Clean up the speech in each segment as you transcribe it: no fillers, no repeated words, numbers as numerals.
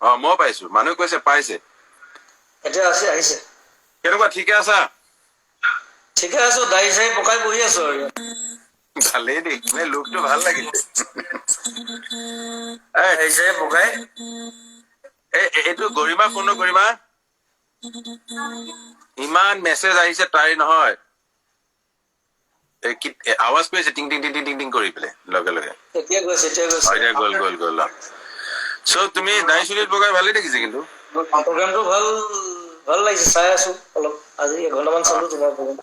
অ, মই পাইছো, মানুহে কৈছে পাইছে। এতিয়া আছে, আহিছে। কেনেকুৱা, ঠিকে আছা? ঠিকে আছো, দাড়ি চাৰি পকাই বহি আছো আৰু। ভালেই দেই, মানে লোকটো ভাল লাগিছে। দাড়ি চাৰি পকাই। এইটো গৰিমা ফোন, গৰিমা, ইমান মেছেজ আহিছে তাইৰ নহয়, আৱাজ কৰিছে টিং টিং টিং টিং টিং টিং কৰি পেলাই লগে লগে। এতিয়া গৈছে, এতিয়া গৈছে। এতিয়া গ'ল গ'ল গ'ল। চ' তুমি দাড়ি চুলিত বগাই ভালেই দেখিছে কিন্তু। প্ৰগ্ৰামটো ভাল ভাল লাগিছে, চাই আছো অলপ, আজি এঘন্টামান চালো তোমাৰ প্ৰগ্ৰাম।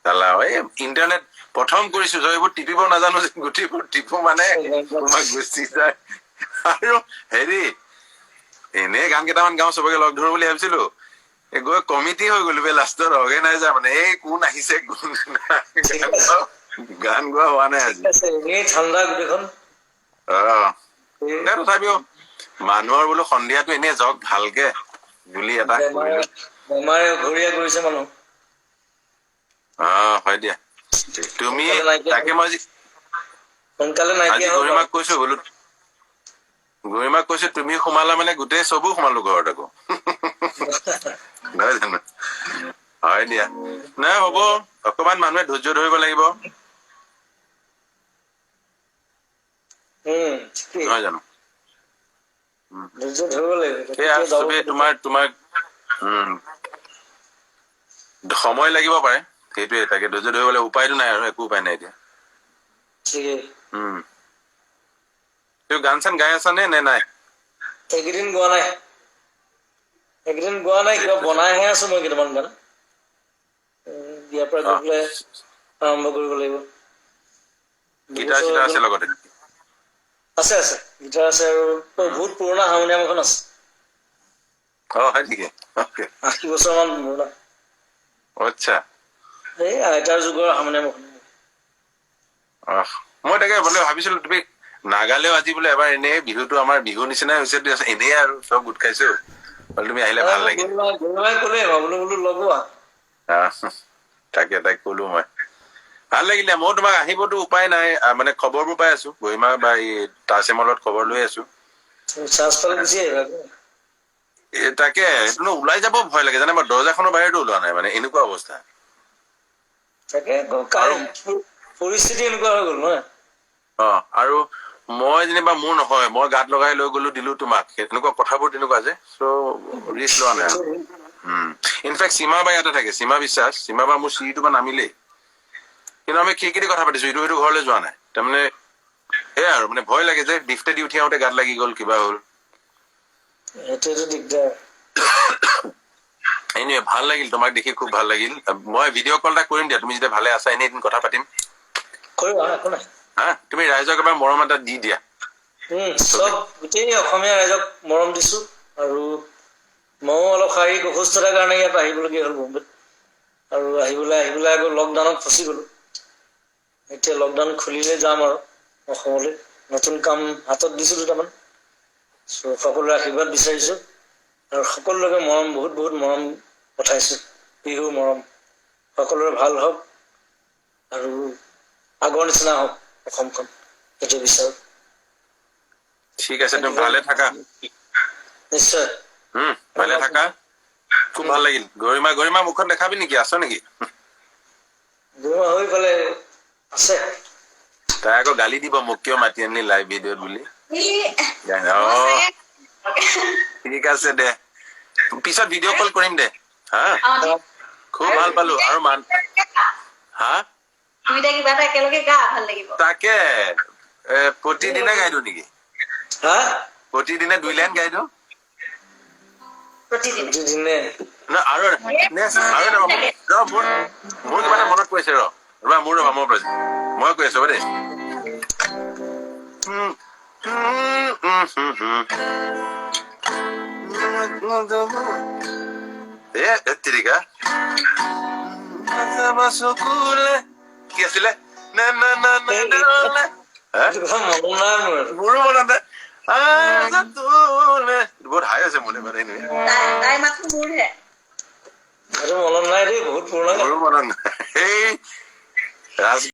চালা, এই ইণ্টাৰনেট প্ৰথম কৰিছো, এইবোৰ টিপিব নাজানো যে, গোটেইবোৰ টিপো মানে তোমাক গুচি যায়। আৰু হেৰি, এনেই গান কেইটামান গাওঁ, চবকে লগ ধৰো বুলি ভাবিছিলো, গৈ কমিটি হৈ গলো বে লাষ্টত, অৰ্গেনাইজাৰ মানে এই কোন আহিছে কোন নাই, গান গোৱা হোৱা নাই আজি। এনেই ঠাণ্ডা গোটেইখন। অ, তথাপিও মানুহৰ বোলো সন্ধিয়াটো এনেই যাওক ভালকে বুলি এটা কৰিলো। বেমাৰে ঘূৰিয়া কৰিছে মানুহ। অ হয় দিয়া, তুমি তাকে মই সোনকালে নাইকিয়া। গৰিমাক কৈছো বোলো, গৰিমাক কৈছো তুমি সোমালা মানে গোটেই চবো সোমালো ঘৰত আকৌ, নহয় জানো? হয় দিয়া, নাই হ'ব, অকমান মানুহে ধৈৰ্য ধৰিব লাগিব, নহয় জানো? ধৈৰ্য ধৰিব লাগিব। চবেই তোমাৰ তোমাক সময় লাগিব পাৰে, সেইটোৱে, তাকে ধৈৰ্য ধৰিব লাগিব, উপায়তো নাই আৰু, একো উপায় নাই এতিয়া। তুমি গান চান গাই আছা নে নাই? এইকেইদিন গোৱা নাই, এইকেইদিন গোৱা নাই, কিবা বনাইহে আছো মই কেইটামান গান। ইয়াৰ পৰা গৈ পেলাই আৰম্ভ কৰিব লাগিব। গীটাৰ চিটাৰ আছে লগতে? আছে আছে, গীটাৰ আছে আৰু বহুত পুৰণা হাৰমনিয়াম এখন আছে। অ হয় নেকি? 80 বছৰ মান পুৰণা। আচ্ছা। এই আইতাৰ যুগৰ হাৰমনিয়াম এখন। মই তাকে বোলে ভাবিছিলো তুমি নাগালেও আজি বোলে এবাৰ এনেই বিহুটো আমাৰ বিহু নিচিনাই হৈছে, এনেই আৰু চব গোট খাইছো, তুমি আহিলে ভাল লাগে। তাকে তাইক কলো মই, ভাল লাগিলে। ময়ো তোমাক আহিবতো উপায় নাই, মানে খবৰবোৰ পাই আছো, গৰিমা বা এই তাচেমলত খবৰ লৈ আছো। তাকে এইটো ওলাই যাব ভয় লাগে জানে, মই দৰ্জাখনৰ বাহিৰতো ওলোৱা নাই, মানে এনেকুৱা অৱস্থা। তাকে পৰিস্থিতি এনেকুৱা হৈ গ'ল নহয়। অ, আৰু মই যেনিবা মোৰ নহয়, মই গাত লগাই লৈ গলো দিলো তোমাক, তেনেকুৱা কথাবোৰ তেনেকুৱা যে, চ' ৰিস্ক লোৱা নাই আৰু। ইনফেক্ট সীমা বা ইয়াতে থাকে, সীমা বিশ্বাস, সীমা বা মোৰ চিৰিটো বা নামিলেই, কিন্তু আমি খিৰিকী দি কথা পাতিছো, ইটো সিটো ঘৰলৈ যোৱা নাই, তাৰমানে সেয়াই আৰু, মানে ভয় লাগে যে লিফ্টে দি উঠি আহোতে গাত লাগি গ'ল, কিবা হ'ল। সেইটোৱেতো দিগদাৰ। এনিৱে ভাল লাগিল তোমাক দেখি, খুব ভাল লাগিল। মই ভিডিঅ' কল এটা কৰিম দিয়া, তুমি যেতিয়া ভালে আছা এনেই এদিন কথা পাতিম। হা, তুমি ৰাইজক এবাৰ মৰম এটা দি দিয়া। চব গোটেই অসমীয়া ৰাইজক মৰম দিছো, আৰু ময়ো অলপ শাৰীৰিক অসুস্থতাৰ কাৰণে ইয়াত আহিবলগীয়া হ'ল বম্বেত, আৰু আহিবলৈ আকৌ লকডাউনত ফচি গলো। এতিয়া লকডাউন খুলিলে যাম আৰু অসমলৈ, নতুন কাম হাতত দিছো দুটামান। চ' সকলোৰে আশীৰ্বাদ বিচাৰিছো আৰু সকলোকে মৰম, বহুত বহুত মৰম পঠাইছো, বিহুৰ মৰম। সকলোৰে ভাল হওক আৰু আগৰ নিচিনা হওক অসমখন, সেইটো বিচাৰো। ঠিক আছে, তুমি ভালে থাকা। নিশ্চয়। ভালে থাকা, খুব ভাল লাগিল। গৰিমা, গৰিমা মুখত দেখাবি নেকি, আছ নেকি? গৰিমা হৈ পেলাই আছে। তাই আকৌ গালি দিব মোক, কিয় মাতি আনিলি লাইভ ভিডিঅ'ত বুলি। ঠিক আছে দে, পিছত ভিডিঅ' কল কৰিম দে। হা, খুব ভাল পালো। আৰু মান হা, কিবা এটা একেলগে গা ভাল লাগিব। তাকে প্ৰতিদিনে গাই দিওঁ নেকি? হা, প্ৰতিদিনে দুই লাইন গাই দিওঁ। প্ৰতিদিনে আৰু মোৰ কিবা এটা মনত পৰিছে, ৰ ৰবা, মোৰ ৰবা, মই কৈ আছো দেই। তিৰিকা কি আছিলে? মোৰো মনত নাই, বহুত হাই আছে মোলে, মানে মনত নাই দেই, বহুত পুৰণা। মোৰো মনত নাই। এই ৰাজ